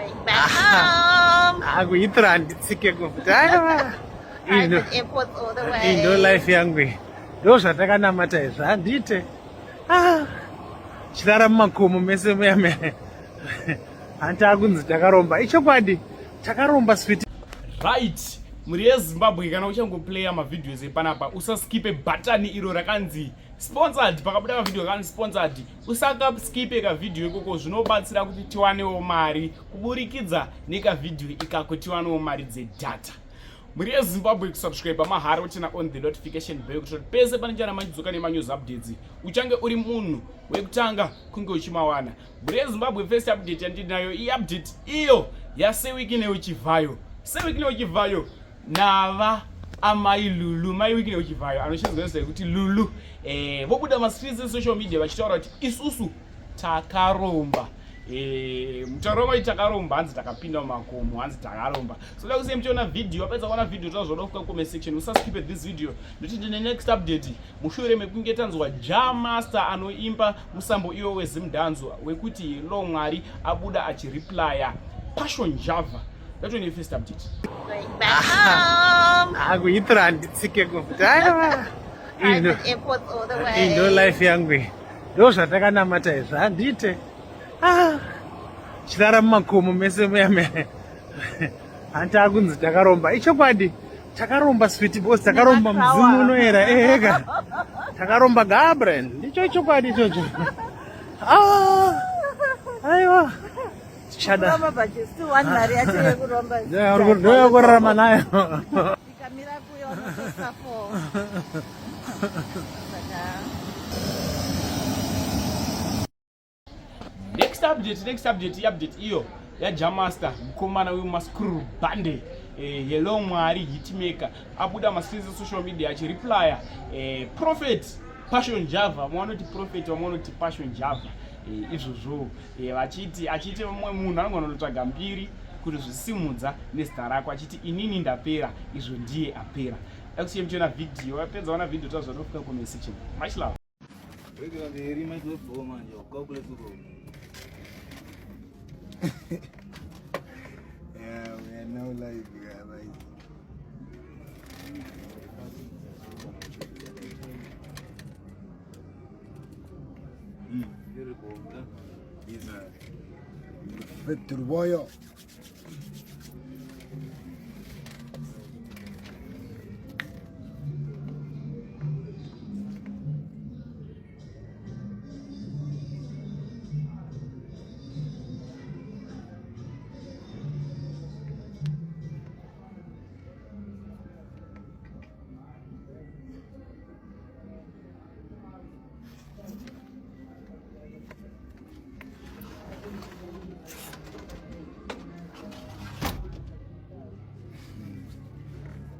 Going back home. Ah, kuHeathrow handitsike kufuti. Aiwa. Private airports all the way. Ndo life yangu iyi. Ndo zvatakanamata izvi handiite. Ah. Chirara mumakomo mese muya muya. Hanti akunzi takaromba. Ichokwadi takaromba sweet. Right. Mhuri yeZimbabwe kana uchangoplaya mavideos epanapa usaskipe bhatani iro rakanzi sponsored pakabuda kavideo kani sponsored usakaskipe kavideo ikoko zvinobatsira kuti tiwanewo mari kuburikidza nekavideo ikako tiwanewo mari dzedata mhuri yezimbabwe kusubscribe mahara uchina on the notification bell kuitira kuti pese pane chana manjidzoka nemanews updates uchange uri munhu wekutanga kunge uchimawana mhuri yezimbabwe first update yandinayo iupdate iyo yasewiki neuchivhayo sewiki neuchivhayo nava amai lulu mai wiki neuchivhayo anoshinzwa nezita rekuti lulu eh, vobuda mastreets esocial media vachitaura kuti isusu takaromba eh, mutauro wamai takaromba hanzi takapinda mumakomo hanzi takaromba so da kusiya muchiona video apedza kuona video tazvoda kuka comment section usaskipe this video ndoti ndine next update mushure mekunge tanzwa ja master anoimba musambo iwo wezimdanzo wekuti lo mwari abuda achireplya passion java That's first update. Going back home. Ah, kuHeathrow handitsike kufuti. Aiwa. Private airports all the way. Ndo life yangu iyi. Ndo zvatakanamata izvi handiite. Ah. Chirara mumakomo mese muya muya. Hanti akunzi takaromba. Ichokwadi takaromba sweet boss takaromba mudzimu unoera ega. Takaromba Gabriel. Ndicho chokwadi ichocho. Ah. Aiwa. Tichada. Kuromba but you still want mari yacho yekuromba. Ndoyakurarama nayo. Ikamira kuyo unotosa for. Saka Next update, next update, update iyo yaJamaster mukomana wemascrew bande eh, hello mwari hitmaker abuda mascreens esocial media achireplya eh, prophet passion java vamwe vanoti prophet vamwe vanoti passion java eh, izvozvo eh, vachiti achiti mumwe munhu anogona kunotsvaga mbiri kuti zvisimudza nezita rako achiti inini ndapera izvo ndiye apera akusiye muchiona vhidhiyo wapedza ona vhidhiyo tazvanofika comment section much love Yeah, we are now live, guys. Turboyo.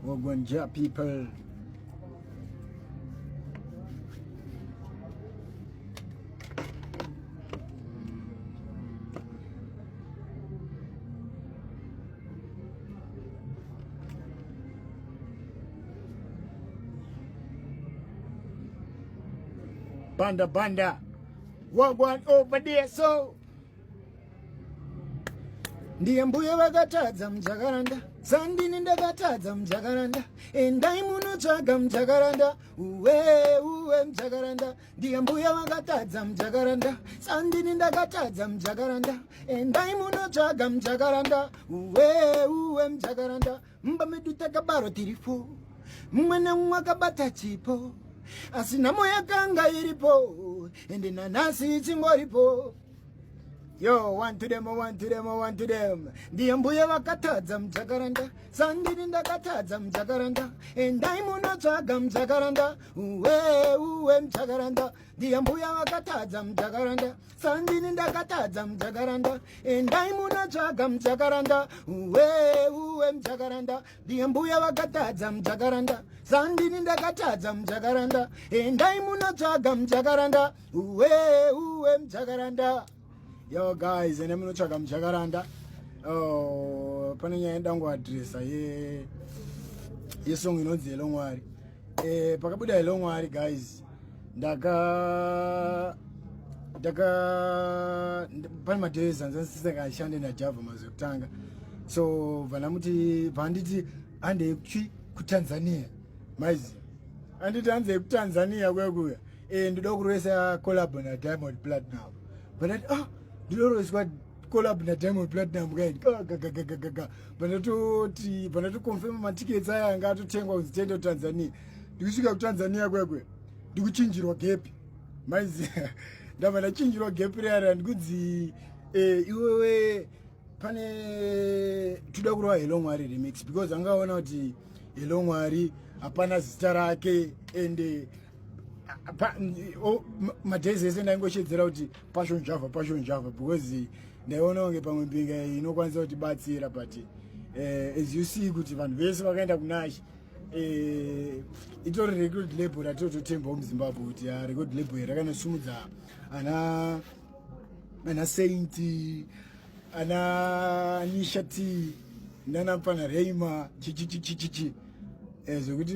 Wagwanja people. Banda banda. Wagwan over there so. Ndiye mbuya vakatadza mujakaranda sandini ndakatadza mujakaranda endai munotsvaga mujakaranda uwe uwe mujakaranda ndiye mbuya vakatadza mujakaranda sandini ndakatadza mujakaranda endai munotsvaga mujakaranda uwe uwe mujakaranda mumba medu takabarwa tiripo mumwe nemumwe akabata chipo asi nhamo yakanga iripo ende nanhasi ichingoripo Yo, one to them, one to them, one to them. Ndiye mbuya vakatadza mujakaranda, sandini ndakatadza mujakaranda, endai munotsvaga mujakaranda, uwe uwe mujakaranda. Ndiye mbuya vakatadza mujakaranda, sandini ndakatadza mujakaranda, endai munotsvaga mujakaranda, uwe uwe mujakaranda. Ndiye mbuya vakatadza mujakaranda, sandini ndakatadza mujakaranda, endai munotsvaga mujakaranda, uwe uwe mujakaranda. Yo guys, ene munotsvaga mujakaranda. Oh, pane nyaya yandangu adressa ye yesong inonzi Hello Mwari. Eh, pakabuda Hello Mwari guys, ndaka Ndaka pane madays anza ndisingashande naJava mazuva ekutanga. So vanamuti vanditi handei kuchi kuTanzania. Maizi. Anditi hanzi kuTanzania kuya kuya. Eh ndoda kuroesa collab na Diamond Platinum. But ah ndoda kuroeswa collab na Diamond Platinum kaini. Ga ga ga ga ga. Pandatoti pandatoconfirm matickets aya anga atotengwa kunzi tiende kuTanzania. Ndikusvika kuTanzania kuya kuya. Ndikuchinjirwa gap. Maizi ndabva ndachinjirwa gap riya riya ndikunzi eh, iwewe pane toda kurova Hello Mwari remix because angaona kuti Hello Mwari hapana zita rake and madays ese ndaingoshedzera kuti Passion Java, Passion Java, because ndaiona kunge pamwe mbinga iyi inokwanisa kutibatsira. But as you see kuti vanhu vese vakaenda kuNash, itori record label ratototembawo muZimbabwe kuti ya record label iri rakanosumudza ana Saint, ana Nisha T, nana Mfana Reima, chichichichichichi, zvekuti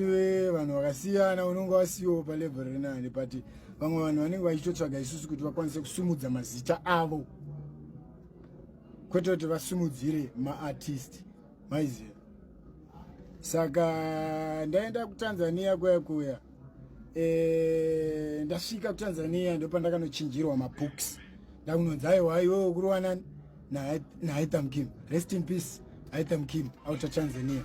vanhu vakasiyana unonge wasiyiwo palevel rinani. But vamwe vanhu vanenge vachitotsvaga isusu kuti vakwanise kusumudza mazita avo, kwete kuti vasumudzire maartist, maiziva. Saka ndaenda kuTanzania kuya kuya, ndasvika kuTanzania ndopandakanochinjirwa mabooks. Ndakunonzi aiwa, iwewe kurowana naHaitham Kim. Rest in peace, Haitham Kim outa Tanzania.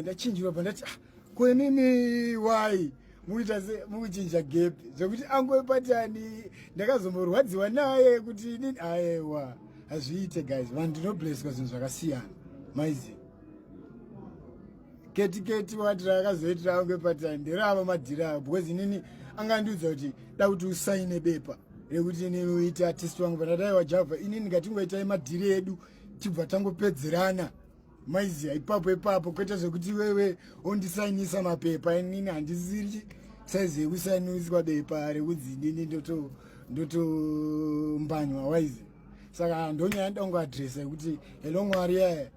Ndachinjirwa, pandati, ah, kwenini wai mukuita se mukuchinja gap zvekuti angopatani. Ndakazomborwadziwa naye kuti inini aiwa, hazviite guys. Vanhu ndinobleswa zvinhu zvakasiyana, maiziva. Keti keti wati raakazoitira ange patani nderava madhiri avo, because inini angandiudza kuti da kuti usaine bepa rekuti inini uite artist wangu. Pandadaiwa Java, inini ngatingoitai madhiri edu tibva tangopedzerana, maiziva, ipapo ipapo, kwete zvekuti wewe ondisainisa mapepa. Inini handisiri saizi yekusainiswa bepa rekudzi inini ndotombanywa, waizi. Saka ndonyaya ndongoadresa yekuti Hello Mwari yaya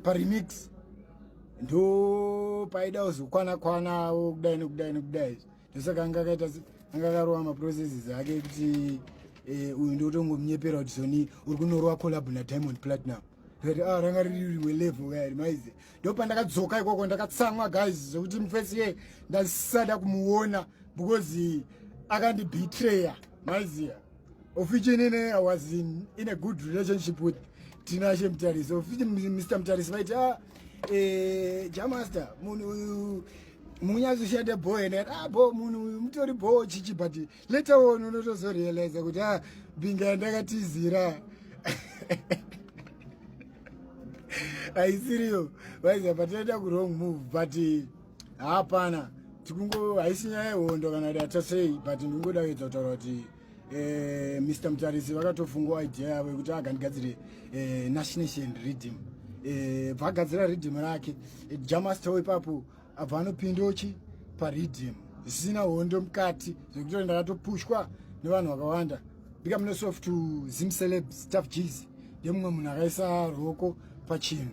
paremix ndo paida kuzokwana kwanawo kudai nekudai nekudai. Ndosaka anga akaita anga akarova maprocesses ake ekuti uyu ndotongomunyepera kuti zoni uri kunorova collab naDiamond Platinum. Ndikati ah, ranga riri rimwe level kairi, maize. Ndopandakadzoka ikoko ndakatsamwa guys, zvekuti mufesi ye ndasada kumuona because akandibetreya, maiziya. Of which inini I was in a good relationship with Tinashe Mutarisi, of which Mr Mutarisi vaiti, ah, Jamaster, munhu uyu munyatsoshanda bho. Ende ah, bo munhu uyu mutori bho chichi. But later on unotozorealiza kuti ah, mbinga yandakatizira haisiriyo, vaiziva. Patinoita kuwrong move, but hapana tikungo haisi nyaya yehondo kana kuti atasei, but ndingoda kuedza kutaura kuti Mr Mutarisi vakatofungawo idea yavo yekuti agandigadzire Nash Nation riddim. Bvagadzira riddim rake, Jamaster ipapo abva anopindochi pariddim zvisina hondo mukati, zvekuti ndakatopushwa nevanhu vakawanda. Big up to Zim Celeb Staff Gs, ndemumwe munhu akaisa roko pachinhu.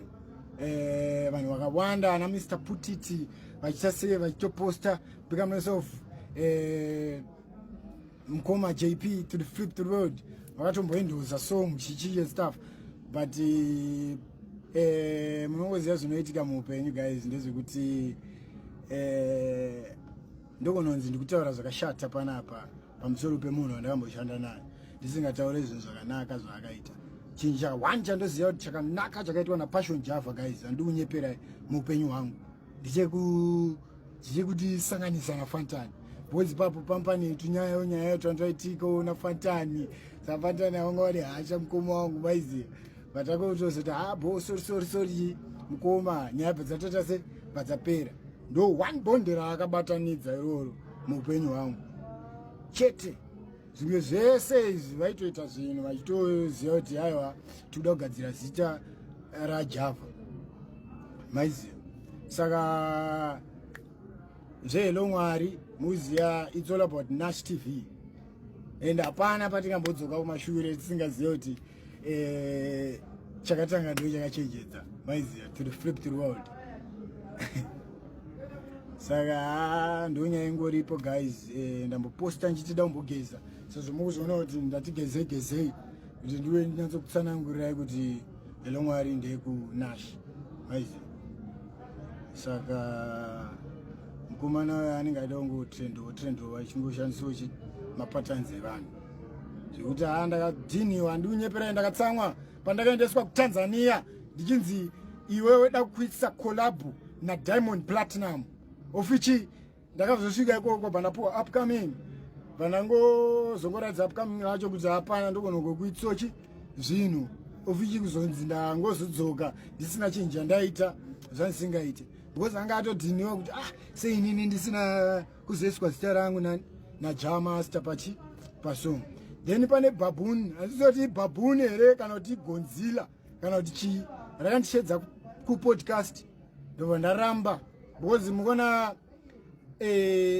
Vanhu vakawanda ana Mr Putiti vachiita sei, vachitoposta. Big up mukoma JP to the flip to the world, vakatomboendoza song chichi and stuff. But munongoziva zvinoitika muupenyu guys, ndezvekuti ndokunonzi ndikutaura zvakashata panapa pamusoro pemunhu wandakamboshanda naye, ndisingataure zvinhu zvakanaka zvaakaita. Chinhu chakawani chandoziva kuti chakanaka chakaitwa naPassion Java guys, handiri kunyeperai, muupenyu hwangu ndichekutisanganisa naFantani, because ipapo pampani tunyayo nyaya twandoitikawo naFantani. SaFantani avanga vari hasha mukoma wangu, maiziva. Vatakotozoti ha bo, sorry, sorry, sorry mukoma, nyaya bva dzatoita se bva dzapera. Ndo one bond raakabatanidza iroro muupenyu hwangu chete. Zvimwe zvese izvi vaitoita zvinhu vachitoziva kuti aiwa, tikuda kugadzira zita raJava, maiziva. Saka zveHello Mwari muziya, it's all about Nash TV and hapana patingambodzoka kumashure tisingazive kuti chakatanga ndo chakachenjedza, maiziva, to the flip to the world. Saka haa ndonyaya ingoripo guys. Eh, ndamboposta ndichiti ndambogeza sezvo mukuzoona kuti ndati gezei gezei kuti ndiwe ndinyatsokutsanangurirai kuti Hello Mwari ndeyekuNash maiziva. Saka mukomana uyo anenge aida kungotrendowo trendowo achingoshandisawo chi mapatterns evanhu zvekuti haa ndakadhiniwa handikunyeperai ndakatsamwa pandakaendeswa kuTanzania ndichinzi iwewe da kuitisa collab naDiamond Platinum ofichi ndakazosvika ikoko bva ndapuwa upcoming, bva ndangozongoratidza upcoming racho kuti hapana ndogona kuitsochi zvinhu ofichi kuzonzi ndangozodzoka ndisina chinhu chandaita zvandisingaite because anga atodhiniwa kuti ah, seinini ndisina kuzoiswa zita rangu naJah Master pachi pasong. Then pane baboon, handizoti baboon here kana kuti gonzila kana kuti chii, rakandishedza kupodcast, ndobva ndaramba because mukona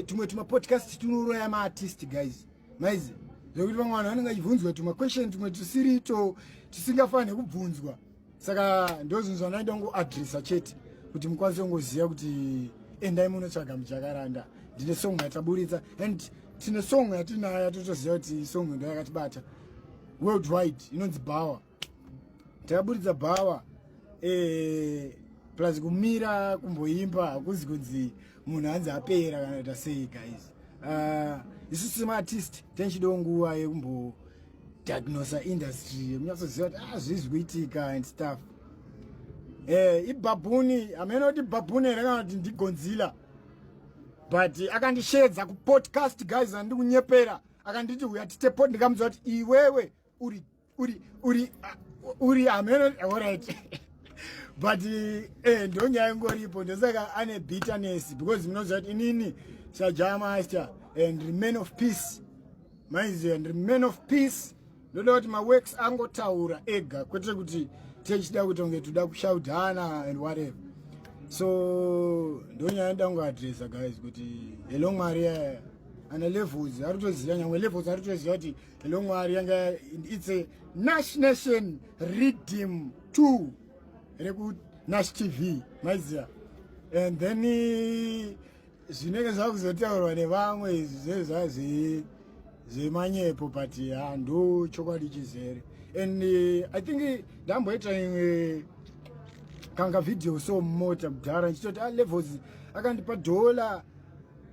tumwe tumapodcast tunoroya maartist guys, maizi zvekuti vamwe vanhu vanenge vachibvunzwa tumaquestion tumwe tusirito tusingafaniri kubvunzwa. Saka ndo zvinhu zvandaida kungoadresa chete kuti mukwanise kungoziva kuti endai munotsvaga mujakaranda. Ndine song yataburitsa and tine song yatinayo yatotoziva kuti song ndo yakatibata worldwide, inonzi Bawa. Takaburitsa Bawa, plus kumira kumboimba hakuzi kunzi munhu hanzi apera kana kuita sei guys. Isusu semaartist tenchidawo nguva yekumbodiagnosa industry, yekunyatsoziva kuti ah, zvii zvikuitika and stuff. Ibhabhuni hamene kuti bhabhuni here kana kuti ndigonzila, but akandishedza kupodcast guys, handiri kunyepera. Akanditi uya tite pod, ndikamuudza kuti iwewe uri hameno, alright, but ndonyaya ingoripo. Ndosaka ane bitterness because munoziva kuti inini saJah Master and man of peace, maiziva, ndiri man of peace. Ndoda kuti maworks angotaura ega, kwete kuti techida kuti unge toda kushaudhana and whatever. So ndonyaya ndoda kungoadresa guys kuti Hello Mwari ana Levels ari kutoziva, nyangwe Levels ari kutoziva kuti Hello Mwari yanga it's a Nash Nation Riddim 2 rekuNash TV, maiziva. And then zvinenge zvakuzotaurwa nevamwe izvi zvezva zvemanyepo, but ha, ndo chokwadi chizere. And I think ndamboita imwe kanga video so mumota kudhara ndichitoti ah, Levels akandipa dhola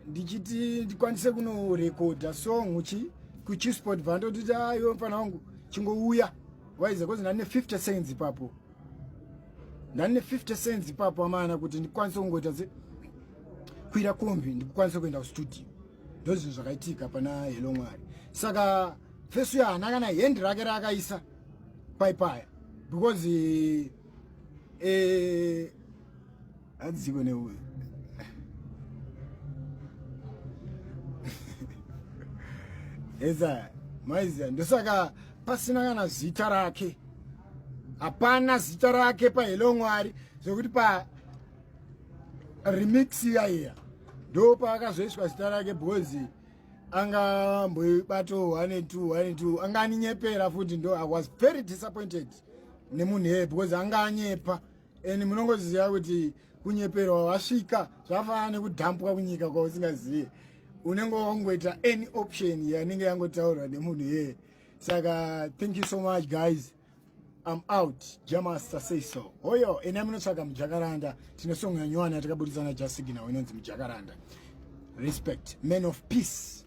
ndichiti ndikwanise kunorekodha song chi kuchisport, bva ndototi aiwe mufana wangu chingouya waiza cause ndane 50 cents ipapo, ndane 50 cents ipapo amana, kuti ndikwanise kungoita se kwira kombi ndikwanise kuenda kustudio. Ndo zvinhu zvakaitika pana Hello Mwari. Saka fesu yaana kana hendi rake raakaisa paipaya because hadziko neuyu eza maiziya. Ndosaka pasina kana zita rake, hapana zita rake paHello Mwari, zvekuti pa remix iya iya ndo paakazoiswa zita rake because anga mboibato 1 and 2, 1 and 2, anga aninyepera futi. Ndo I was very disappointed nemunhu iyeye because anga anyepa and munongoziva kuti kunyeperwa wasvika zvafanana nekudhampwa kunyika kwausingazivi, unenge wangoita any option yanenge yangotaurwa nemunhu iyeye. Saka thank you so much guys, I'm out. Jah Master say so. Hoyo ena munotsvaga mujakaranda, tine song yanyowani yatakaburitsa naJah Signal inonzi Mujakaranda. Respect, men of peace.